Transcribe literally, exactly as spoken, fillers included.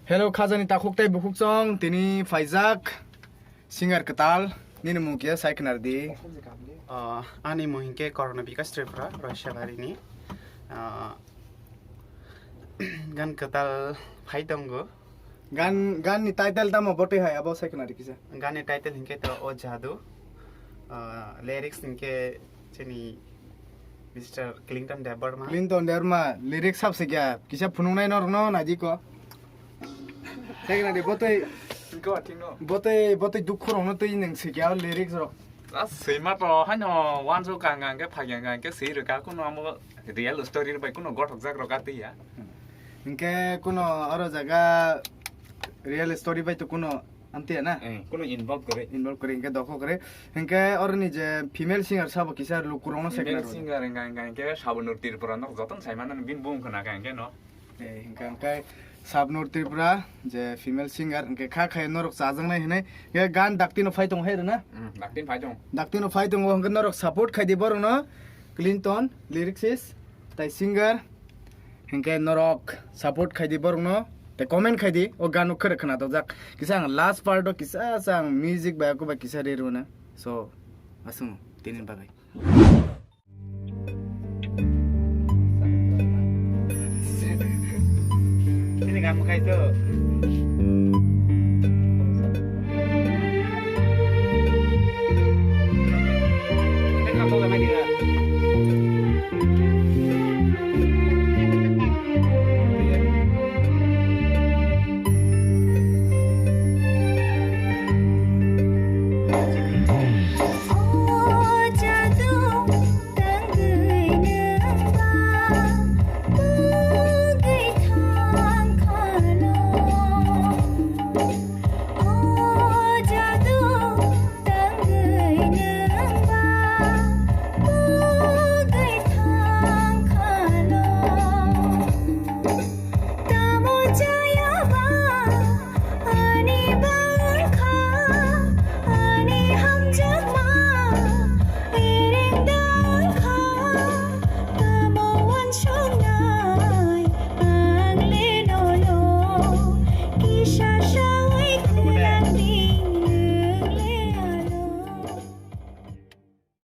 Hello, khajani takhuk tei bukhuk chong, tini phaijak singer kwtal, nini mung khe sai khwnar di. Ah, ani mung hinkhe Korona Bikash Tripura, Roisabari ni. Ah, gan kwtal phai tongo. Gan, gan ni title tamo botwi hai abo sai khwnar di kisa. Gan ni title hinkhe to O Jadu. Ah, lyrics hinkhe chini Mister Clinton Debbarma. Clinton Debbarma, lyrics sab se kya? Kisa phunung nai norok no naidi ko. Thek na de botoi, Go, thik no. Botoi, botoi dukhu rok no twi nang se kya lyrics rok. A, swima to haino wanso kang kang khe phai kang kang khe swi rwkha kuno amo real story bai kuno gothok jak rok a twi ya. Hinkhe kuno oro jaga real story bai to kuno Amtwi na? Eh, kuno involve kwrwi. Involve kwrwi, hinkhe dokhok kwrwi. Hinkhe oroni je female singer sabo kisa lukurokno Female sekna rw. Singer hingka, hingka, hinkhe Sabnur Tripura no jotono sai mano, bini bung khna kha hinkhe no. Eh, hinkhe, hinkhe Sabnur Tripura je female singer, hinkhe kha khai norok chajaknai hinwi. Hinkhe gan daktino phai tongo hai rwna? Hmm, daktino phai tongo. Daktino phai tongo, hinkhe norok support khai di borokno. Clinton, lyricist, tai singer. Hinkhe norok support khai di borokno, tei comment khai di, o gano khwrwk khwna dojak. Kisa ang last part o kisa sa ang music bai, aku bai kisa ri rwna. So, aswng tini bagwi. Sini kamu kai tu.